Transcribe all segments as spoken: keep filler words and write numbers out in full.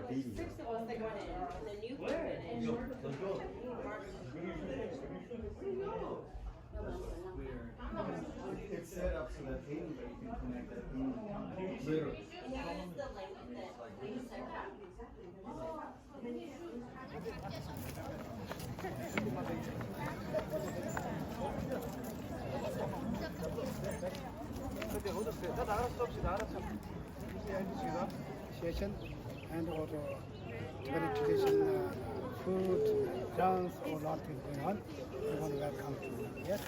Six of us that got in, and then you came in. It's set up so that anybody can connect that. Literally. And that is the link that we set up. Session and also very tradition, uh, food, dance, or lot of things going on. We want to welcome you here.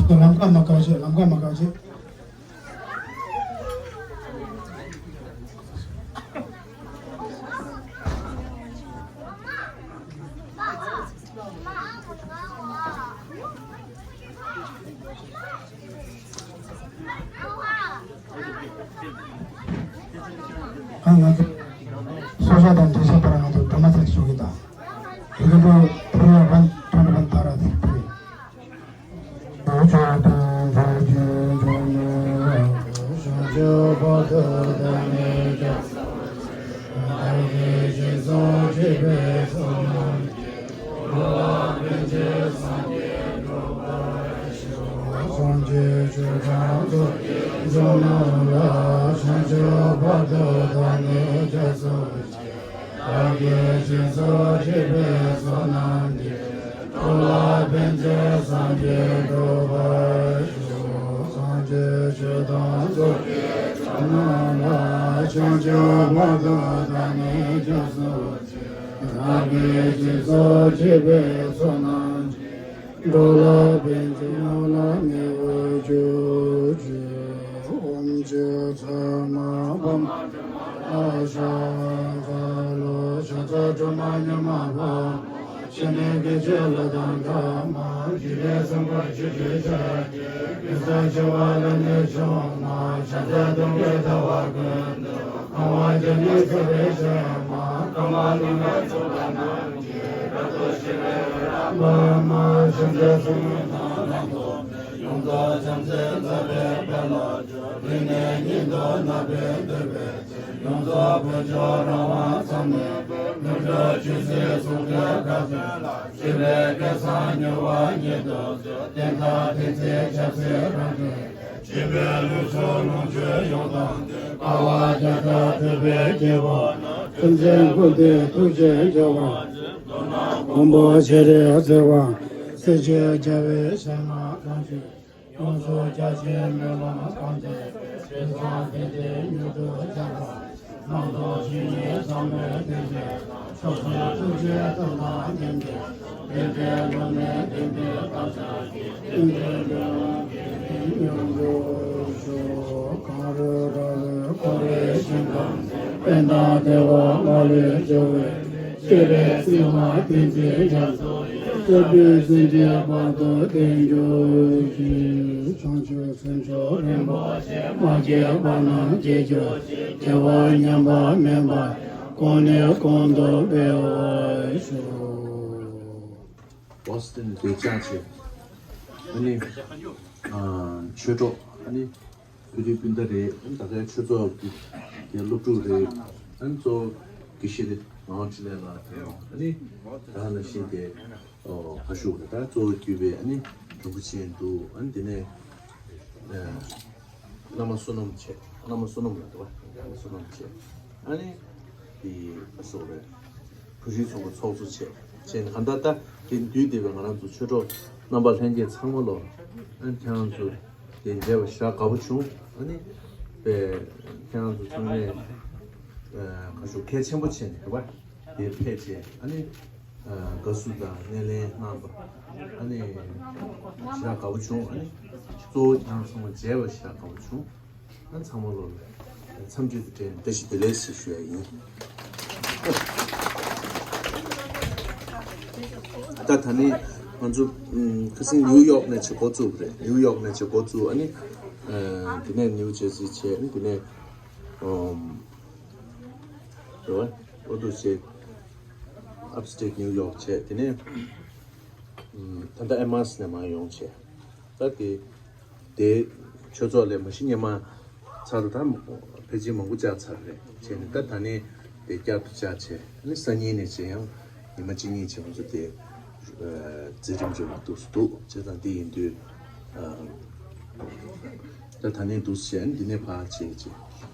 ལམ་ཁ་མ་བཀག་བྱེད། ལམ་ཁ་མ་བཀག་བྱེད། ཨ་ང་ཚོ་སོ་ཤ་དང་འབྲེལ་བཤད་པར་ང་ཚོ་དུ་མ་ཚེ་ཞུ་གི་དང་། དེ་ག་ཚོ་ཕུར་བ་བན་ཐོན་བན་ཏཱ་ར་ཚེ་ཕུར། སངས་རྒྱས་ཆོས་དང་ཚོགས་ཀྱི་འབྱུང་གནས་ལ། བྱང་ཆུབ་བར་དུ་བདག་ནི་སྐྱབས་སུ་མཆི། བདག་གིས་སྦྱིན་སོགས་བགྱིས་པའི་བསོད་ནམས་ཀྱིས། འགྲོ་ལ་ཕན་ཕྱིར་སངས་རྒྱས་འགྲུབ་པར་ཤོག་སངས་རྒྱས་ཆོས་དང་ཚོགས་ཀྱི་འབྱུང་གནས་ལ། བྱང་ཆུབ་བར་དུ་བདག་ནི་སྐྱབས་སུ་མཆི། བདག་གིས་སྦྱིན་སོགས་བགྱིས་པའི་བསོད་ནམས་ཀྱིས། འགྲོ་ལ་ཕན་ཕྱིར་བདག་ལ་མྱུར་བར་གྱུར་ཅིག་ཨོཾ་ཆོས་ཚར་མ་ཕམ་ལ་ཤ་ཚ་ལོ། ཤ་ཚ་སྒྲོལ་མ་མྱུར་མ་ཕམ། ཤ་ནི་དགེ་ཆོས་ལ་དང་ཐ་མ། བགྱིས་པའི་སེམས་ཀྱིས་ཆོས་ཀྱི་ཆར་འབེབས། དགེ་རྩ་ཆེ་བ་ལ་ནི་ཕྱོགས་མང་། ཕྱག་འཚལ་གདུང་བས་ཟླ་བ་ཀུན་ཏུ། གང་བ་བརྒྱ་ནི་ཚོགས་པའི་ཕྱག་མ། ཀ་མ་ལི་ཀ་ཚོགས་པ་རྣམས་ཀྱིས། བཀའ་དྲིན་ཆེ་བའི་བླ་མ། བྱང་ཆུབ་སེམས་དཔའ་དང་ལྷན་ཐོགས་ནས། ཡོངས་རྫོགས་བྱང་སེམས་རྩ་བའི་དཔལ་ལ་སྤྱོད། ལུས་ནི་ཉིད་དུ་བརྣག་པའི་འདོད་པ་ཅན། ཡོངས་རྫོགས་དཀོན་མཆོག་རང་དབང་ཚད་མེད་པའི། ལྷུན་གྲུབ་ཆོས་སྲིད་ཟུང་འབྲེལ་དགའ་སྟོན་ལ། སྤྱོད་པའི་སྐལ་བཟང་མྱུར་བ་ཉིད་དུ་སྩོལ། བསྟན་དང་བསྟན་འཛིན་ཆབ་སྲིད་རང་གྲོལ་ནས། སྤྱོད་པའི་ལུས་སྲོག་ལོངས་སྤྱོད་ཡོངས་བཏང་སྟེ། དཀའ་བ་བརྒྱ་ཕྲག་ཐུབ་པའི་དགེ་བ་རྣམས། ཐམས་ཅད་ཀུན་བདེ་ཐུགས་རྗེས་བྱ་བ་ཅན། མདོར་ན་མགོན་པོ་ཤཱ་རིའི་ཚལ་དབང་། སྲས་བཅས་རྒྱལ་བའི་ཞལ་སྔ་དང་མཆོད། ཡོངས་སུ་རྒྱ་ཆེའི་སྨོན་ལམ་གང་བྱས་པའི། དེང་སང་བདེ་ལྡན་མྱུར་དུ་བྱ་བ། རྣམ་རྟོག་གཞན་ཉིད་ཟག་མེད་བདེ་བྱེད་ལ། ཕྱོགས་བཅུའི་ཐུགས་རྗེའི་མཐུ་དང་ལྡན་པས། བདེ་བའི་ལུས་ནི་བདེ་བའི་བདག་ཅག་གི། ཀུན་གྱི་འགྲོ་བ་ཀུན་གྱི་མྱུར་དུ་ཤོག་གངས་རི་ར་བས་བསྐོར་བའི་ཞིང་ཁམས། དཔལ་དང་བདེ་བ་མ་ལུས་འབྱུང་བའི། སྤྱོད་པའི་སྲིད་དབང་བསྟན་འཛིན་རྒྱ་མཚོ་ཡི། བསྟན་པའི་སེང་གེ་བར་དུ་བརྟན་གྱུར་ཅིག་བྱང་ཆུབ་སེམས་མཆོག་རིན་པོ་ཆེ། མ་སྐྱེས་པ་རྣམས་སྐྱེ་གྱུར་ཅིག་སྐྱེ་བ་ཉམས་པ་མིན་པ་ཡང་། གོང་ནས་གོང་དུ་འཕེལ་བར་ཤོག Boston་དེ་ཅག་ཆེ། ཨ་ནི། ཨ། ཆོས་གྲོགས། ཨ་ནི། བོད་རིགས་སྤུན་ཟླ་རེད། ཨ་ནི་ད་ལྟའི་ཆོས་ཚོགས་ཀྱི་དེ་སློབ་ཕྲུག་རེད། ཨ་ནི་གཙོ་བོ་དགེ་བཤེས་ངག་དབང་འཕྲིན་ལས་ལགས་དང་། ཨ་ནི་ད་ནང་བཞིན་དེ་ཨོ་ཁ་ཤུག་རེད། ད་གཙོ་བོ་གུས་པའི་ཨ་ནི་དྲུང་པ་ཆེན་འདུག་ཨ་ནི་དེ་ནས་ཨ་བླ་མ་བསོད་ནམས་ཆེ། བླ་མ་བསོད་ནམས་ལགས་འདུག་བ། བླ་མ་བསོད་ནམས་ཆེ། ཨ་ནི་དེ་ཁ་ཤུག་རེད། བོད་རིགས་ཚོགས་པ་ཚོགས་གཙོ་བྱས་བྱས་ནས། གང་ལྟར་ད་དེ་འདུས་བསྡད་པའི་ང་རང་ཚོ་ཆོས་གྲོགས་རྣམ་པ་ལྷན་རྒྱས་ཚང་མ་ལོ། ཨ་ནི་ཁྱེད་རང་ཚོ་དེ་མཇལ་བ་ཞེ་དྲག་དགའ་པོ་བྱུང་། ཨ་ནི་པས་ཁྱེད་རང་ཚོ་ཚང་མས་ཁ་ཤུག་གལ་ཆེན་པོ་བྱས་ནས་རེད་པ། དེ་ཕེབས་བྱས་ཨ་ནི་དགའ་བསུ་དང་སྣེ་ལེན་གནང་པ། ཨ་ནི་ཞེ་དྲག་དགའ་པོ་བྱུང་། ཨ་ནི་གཙོ་བོ་ཁྱེད་རང་ཚང་མ་མཇལ་བ་ཞེ་དྲག་དགའ་པོ་བྱུང་། ཨ་ཚང་མ་ལོ་ལ་མཚམས་གཅིག་ཏུ་འབྲེལ་ནས་བཀྲ་ཤིས་བདེ་ལེགས་ཞེས་ཞུ་ཡ་ཡིན། ད་ད་ནི་ང་ཚོ་ཨམ་ཁ་སང་ནིའུ་ཡོག་ནས་བྱེད་འགོ་བཙུགས་པ་རེད། ནིའུ་ཡོག་ནས་བྱེད་འགོ་བཙུགས། ཨ་ནི་ཨ་དེ་ནས་ནིའུ་ཇར་སི་བྱས། ཨ་ནི་དེ་ནས་ཨམ་རེད་བ། ཨོ་དུ་བྱས། ཨབ་སི་ཊེཊ་ནིའུ་ཡོག་བྱས། དེ་ནས་ཨམ་ད་ལྟ་ཨེ་མ་སི་ནས་མར་ཡོང་བྱས། ད་དེ། དེ་ཆོས་ཚོགས་ལས་མ་གཞི་སྔོན་མ་ཚར་དུས་ད་ཕལ་ཆེར་མང་པོ་བཅར་ཚར་རེད། བྱས་ནས་ད་ད་ནས་དེ་བསྐྱར་དུ་བཅར་བྱས། ཨ་ནི་སང་ཉིན་ནས་བྱས་ཡང་ཉི་མ་གཅིག་གཉིས་བྱས་ང་ཚོ་དེ་མཛད་རིམ་རིམ་པ་འདུག་སེ་འདུག་བྱས་ཙང་། དེ་ཡིན་དུས་ད་ད་ནས་འདུག་སེ་བྱས། ཨ་ནི་འདི་ནས་ཕར་བྱས་ཀྱི་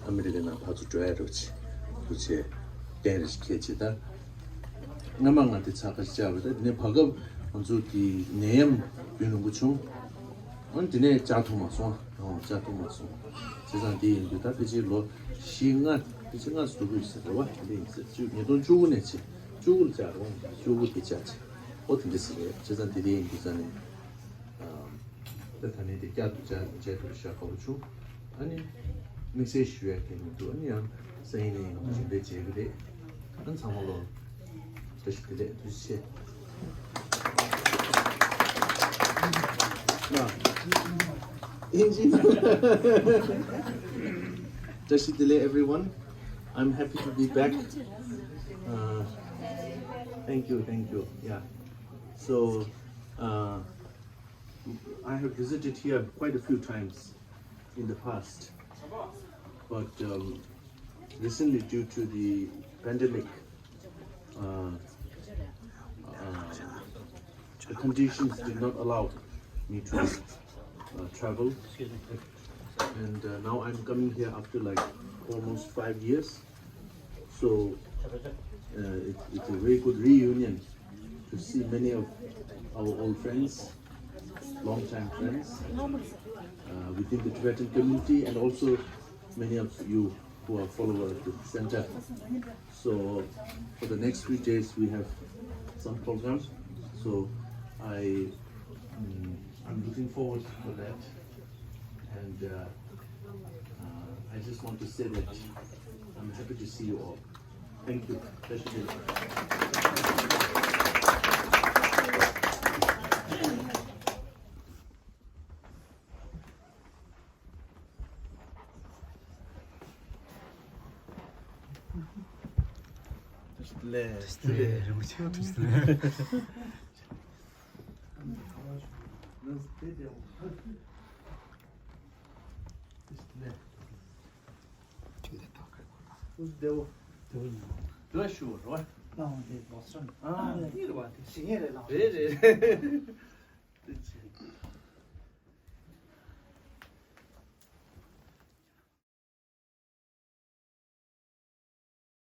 ཨ་མི་རི་ཀ་ནང་ཕར་ཚུར་འགྲོ་ཡ་རོགས་བྱས། འདུག་བྱས་གཏན་རེ་ཞིག་ཁྱེར་བྱས། ད་སྔ་མ་ང་དེ་ཚར་ཁ་ཤས་བཅར་བ་རེད། དེ་ནས་བར་སྐབས་ང་ཚོ་དེ་ནད་ཡམས་རྒྱུན་རིང་པོ་བྱུང་། ཨ་ནི་དེ་ནས་བཅར་ཐུབ་མ་སོང་། ཨོ་བཅག་ཐུབ་མ་སོང་། བྱས་ཙང་དེ་ཡིན་དུས་ད་ཕལ་ཆེར་ལོ་བཞི་ལྔ་ཕལ་ཆེར་ལྔ་ཙམ་འགྲོ་གི་ཡོད་ས་རེད་བ། དེ་འདྲ་ཡིན་ས་བཅུ་ཉིས་སྟོང་བཅུ་དགུ་ནས་བྱས་བཅུ་དགུ་ལ་བཅག་རོགས་བཅུ་དགུ་དེ་བཅག་བྱས་ཨོ་དེ་འདྲ་ཟེར་རེད། བྱས་ཙང་དེ་འདྲ་ཡིན་དུས་ཙང་ནས་ཨམ། ད་ད་ནས་དེ་བསྐྱར་དུ་བཅག་བཅག་ཐུབ་ཤག་དགའ་པོ་བྱུང་། ཨ་ནི་དམིགས་བསལ་ཞུ་ཡ་གལ་མི་འདུག་ཨ་ནི་ཡང་སང་ཉིན་ནས་ཡང་ང་ཚོ་མཇལ་འཕྲད་བྱེད་ཀྱི་རེད། ཨ་ནི་ཚང་མ་ལོ། བཀྲ་ཤིས་བདེ་ལེགས། ཐུགས་རྗེ་ཆེ། བཀྲ་ཤིས་བདེ་ལེགས། Everyone, I'm happy to be back. Uh, thank you, thank you. Yeah. So, uh, I have visited here quite a few times in the past, but um, recently, due to the pandemic, uh, uh, the conditions did not allow me to uh, travel. And uh, now I'm coming here after like almost five years. So uh, it, it's a very good reunion to see many of our old friends, long-time friends uh, within the Tibetan community, and also many of you who are followers at the center. So for the next three days, we have some programs. So I, mm, I'm looking forward for that. And uh, uh, I just want to say that I'm happy to see you all. Thank you. Thank you. རེད།